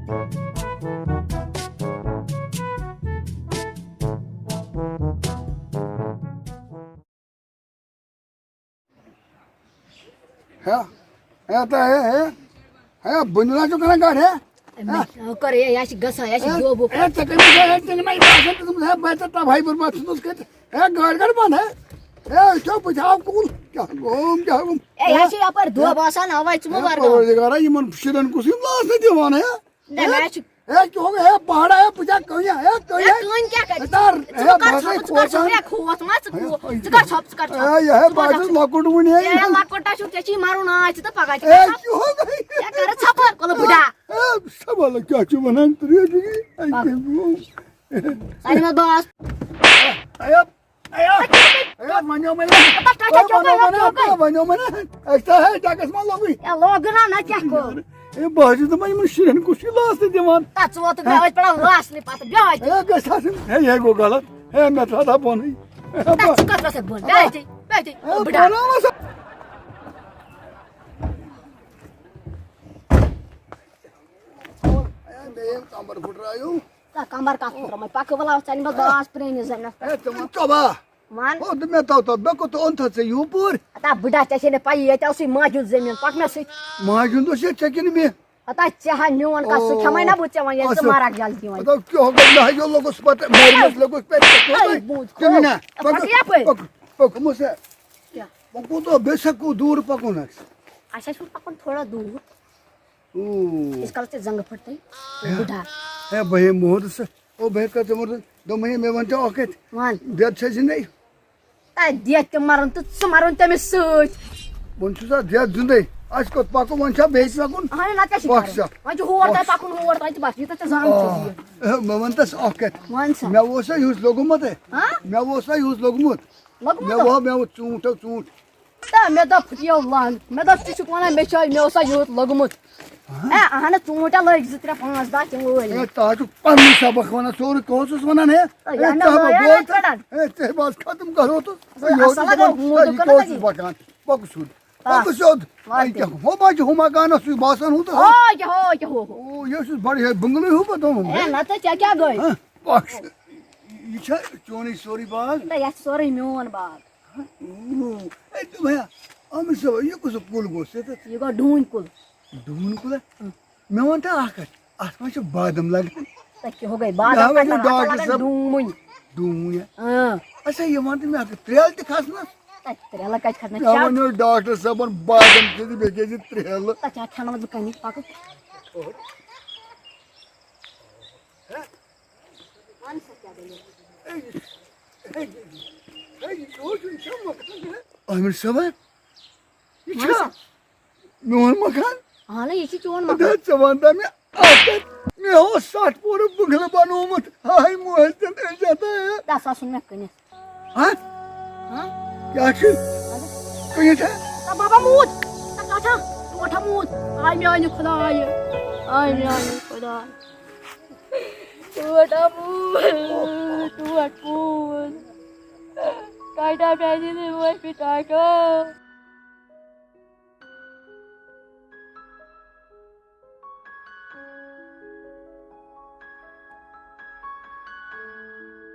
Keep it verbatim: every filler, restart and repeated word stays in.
ہے، ہے، تا ہے، ہے۔ ہے، بُنہِ لا چھُ کران گاڈ، ہے۔ ہے۔ مےٚ کٔر یہِ، یہِ چھِ گژھان، یہِ چھِ ہے، گوبُک۔ ہے، ژےٚ کٔمِس ہے، ہے، ژےٚ کٔمِس ہے، باسان، ژٕ دوٚپمُت، ہے، بہٕ ہے ژےٚ تباہی برباد ژھٕنُس کٔرِتھ۔ ہے، گاڈ کر بنٛد، ہے۔ ہے، وٕچھو، بہٕ تھاو کُل۔ کیٛاہ گوٚوم، کیٛاہ گوٚوم؟ ہے، یہِ چھِ یپٲرۍ دۄہ باسان، اَوَے ژٕ مہٕ ہے، ورناو۔ پروردگارا، یِمن شُرٮ۪ن کُس یِم لاسنہٕ دِوان، ہے؟ نہ، ہے، مےٚ چھِ ہے، کیوں ہے، پہاڑا ہے، پوچھا کہیں ہے، کہیں ہے۔ کہیں کیا کرِ؟ ژٕ کر ژھۄپہٕ، ژٕ کر ژھۄپہٕ، ہے، کھوژ ما، ژٕ کھوژ، ژٕ کر ژھۄپہٕ، ژٕ کر ژھۄپہٕ۔ ہے، یہِ ہے، ژٕ کر بہٕ چھُس ژھۄپہٕ۔ لۄکُٹ وُنہِ ہے۔ ہے، لۄکُٹ ہا چھُکھ، ژےٚ چھُے مَرُن آز تہِ تہٕ پَگاہ تہِ ہے، کر ژھۄپہٕ۔ کیوں ہے؟ ہے، کَرٕ ژھۄپہٕ، کُلہٕ بُڈا۔ ہے، سوال کیٛاہ چھُ وَنان، ترٛیش چیٚیہِ؟ ہے، پَکھ۔ کیٛاہ گوٚو؟ سالمہ بس۔ ہے، ہے، ہے، وَنیو مےٚ نا۔ پَتہٕ ٹَچ ہے، وَنیو مےٚ نا، چوکَے۔ ہے، وَنیو مےٚ نا۔ اَسہِ تہِ ہے ڈَکَس منٛز لوٚگُے۔ ہے، لوگُن ہا، نہ کیٛاہ کوٚر؟ ہے، بہٕ حظ چھُس دَپان، یِمَن شُرٮ۪ن کُس چھُ لاسنہٕ دِوان؟ تَتھ ژٕ ووتُکھ ہے۔ بیٛاہہِ پٮ۪ٹھ لاسنہٕ پَتہٕ، بیٛاہہِ۔ ہے، گژھِ آسٕنۍ۔ ہے، یہِ گوٚو غلط۔ ہے، مےٚ تھاو تھاو بۄنٕے۔ ہے، تَتھ بہٕ ژٕ کَتھ وَسَکھ بۄن؟ ہے، بیٛاہہِ تہِ، بیٛاہہِ تہِ۔ ہے، بٕڈا۔ بۄنہٕ وَسَکھ۔ ہے، مےٚ ییٚمۍ کَمبَر پھٕٹرایو۔ تا کمبر کتھ پھُٹرٲومٕژ؟ پکہٕ وَلاو ژَلہِ منٛز باز پرٛٲنِس زٔمیٖنَس پٮ۪ٹھ۔ ہے، ژٕ وَن ژۄبا۔ وَن۔ ہو، دوٚپ مےٚ تو تو، مےٚ کوٚت اوٚن تھَو ژےٚ یوٗپوٗرۍ؟ ہتا بٕڈا، ژےٚ چھے نہٕ پَیی، ییٚتہِ اوسُے ماجہِ ہُنٛد زٔمیٖن، پَکھ مےٚ سۭتۍ۔ ماجہِ ہُنٛد اوس ییٚتہِ، ژےٚ کِنہٕ مےٚ؟ ہتا ژےٚ ہا میون کَتھ، سُہ او، کھٮ۪مَے نہ بہٕ ژےٚ وۄنۍ، ییٚلہِ ژٕ اچھا۔ مَرَکھ جلدی وۄنۍ۔ ہتو کیٛاہ گوٚو، نہ ہیٚکیو لوٚگُس پَتہٕ، مٲرمَس لوٚگُس پٮ۪ٹھ، پٮ۪ٹھ، اے، پٮ۪ٹھ، بوٗز، تِم نہ، کھوٚو۔ پَکھ، پَکھ یَپٲرۍ۔ پَکھ، پَکھ، مُسا۔ کیٛاہ؟ وۄنۍ کوٗتاہ بیٚیہِ سا کوٗت دوٗر پَکُن اَسہِ؟ اَسہِ حظ چھُ پَکُن تھوڑا دوٗر۔ اوٗ۔ ییٖتِس کالَس ژےٚ زنٛگہٕ پھٔٹ تَے، ہے۔ بٕڈا۔ ہے، بہٕ ہے موٗدُس۔ او، بہٕ ہے کَتھ ژٕ ووٚن، دوٚپمَے ہے، مےٚ وَن ژٕ اَکھ کَتھ۔ وَن۔ دٮ۪د چھےٚ زِندَے؟ ہے، دٮ۪د تہِ مَرُن تہٕ ژٕ مَرُن تٔمِس سۭتۍ۔ وۄنۍ چھُ سا دٮ۪د زِندَے؟ اَسہِ کوٚت پَکو؟ وۄنۍ چھا بیٚیہِ پَکُن؟ اَہَن نہ، ژےٚ چھِ پَکھ کَرُن۔ سا۔ وۄنۍ چھُ ہور تام پَکُن، ہور تام تہٕ بَس، یوٗتاہ ژےٚ زانُن چھُ یہِ۔ آ، ہے، مےٚ وَن تَس اَکھ کَتھ۔ وَن سا۔ مےٚ اوس سا یُہُس لوٚگمُت ہے؟ ہاں؟ مےٚ اوس سا یُہُس لوٚگمُت؟ لوٚگمُت مےٚ ہا؟ ووٚن، مےٚ ووٚن ژوٗنٛٹھ ہا، ژوٗنٛٹھ۔ تہٕ مےٚ دوٚپ، پھُٹیو لنٛگ۔ مےٚ دوٚپ، ژٕ چھُکھ وَنان، مےٚ چھُ، مےٚ اوسا یوٗت لوٚگمُت؟ ہاں؟ ہے، اہنہٕ، ژوٗنٛٹھا لٲگۍ زٕ ترٛےٚ پانٛژھ دَہ تِم وٲلۍ۔ ہے، تۄہہِ چھُ پَنُن سبق وَنان، سورُے کیٛاہ اوسُس وَنان، ہے؟ تہٕ ہے، یہِ نہ کیٛاہ لٲے بہٕ بولہٕ؟ ہے، ژےٚ بہٕ آز ختم کَرو تہٕ اَصٕل یورٕ اَصٕل دَپان، اَصٕل ہے، یہِ کَرو کیٛاہ تۄہہِ۔ اوسُس بَکان؟ پَکُس سیوٚد۔ آ۔ پَکُس سیوٚد۔ وَلہٕ ہے، تہِ۔ کیٛاہ؟ ہُہ ما چھُ، ہُہ مکان اوس یُس باسان ہُہ تہٕ ہُہ۔ ہو، یہِ ہو، یہِ ہو، ہو۔ او، یہِ اوسُس بَڑٕ، ہے، بنٛگلہٕ ہیوٗ پَتہٕ اوٚنمُت۔ ہے، نہ تہٕ ژےٚ کیٛاہ گٔے؟ ہاں، پَکھ۔ یہِ چھا چونُے سورُے باغ؟ نہ، یَتھ چھُ سورُے میون باغ۔ او، اے، دوٚپمَے، عامر صٲب، یہِ کُس کُل گوٚو ژےٚ تَتھ؟ یہِ گوٚو ڈوٗنۍ کُل۔ ڈوٗنۍ کُل ہا؟ اۭں۔ مےٚ وَن تہٕ اَکھ کَتھ، اَتھ ما چھِ بادَم لَگان؟ تَتھ کیٛاہ ہو گٔے؟ بادَم مےٚ ہا کَتہِ وَنیو لَگان؟ اَتھ ڈاکٹر لَگان صٲب، ڈوٗنۍ۔ ڈوٗنۍ ہا؟ اۭں۔ اچھا، یہِ وَن تہٕ مےٚ اَکھ کَتھ، ترٛیلہٕ تہِ کھَسنَس؟ تَتہِ ترٛیلہٕ کَتہِ کھَسنَس؟ مےٚ وَنیو ڈاکٹر صٲبَن بادَم کھیٚیہِ تہٕ بیٚیہِ کھیٚیہِ زِ ترٛیلہٕ۔ تَتہِ چھا کھٮ۪نہٕ منٛز کَمی پَکٕنۍ؟ وَن سا کیٛاہ دٔلیٖل؟ اے، اے، اے، یہِ کیٛاہ اوس؟ یہِ چھا مۄکھٕ؟ عامر صٲبا، یہِ وَن چھا سا۔ میون مکان؟ اہن، یہِ چھُ چون مکان۔ اَدٕ حظ، ژٕ وَن تہٕ مےٚ اَکھ کَتھ، مےٚ اوس سَتھ پوٚہرٕ بنٛگلہٕ بنوومُت۔ ہاے موج تہٕ عزت ہے۔ دَہ ساس اوٚن مےٚ کٕنِتھ۔ ہہ؟ ہہ؟ کیٛاہ چھُ؟ اَدٕ۔ کٕنِتھ ہہ؟ تہٕ بابا موٗد۔ تہٕ کَتھ ہا؟ ٹوٹھ ہا موٗد۔ آے میٛانہِ خۄدایہِ۔ آے میٛانہِ خۄدایہِ۔ ٹوٹھ ہا موٗد۔ ٹوٹھ موٗد۔ ٹاٹا میٛانہِ دِلہِ وٲتۍ مےٚ ٹاٹا۔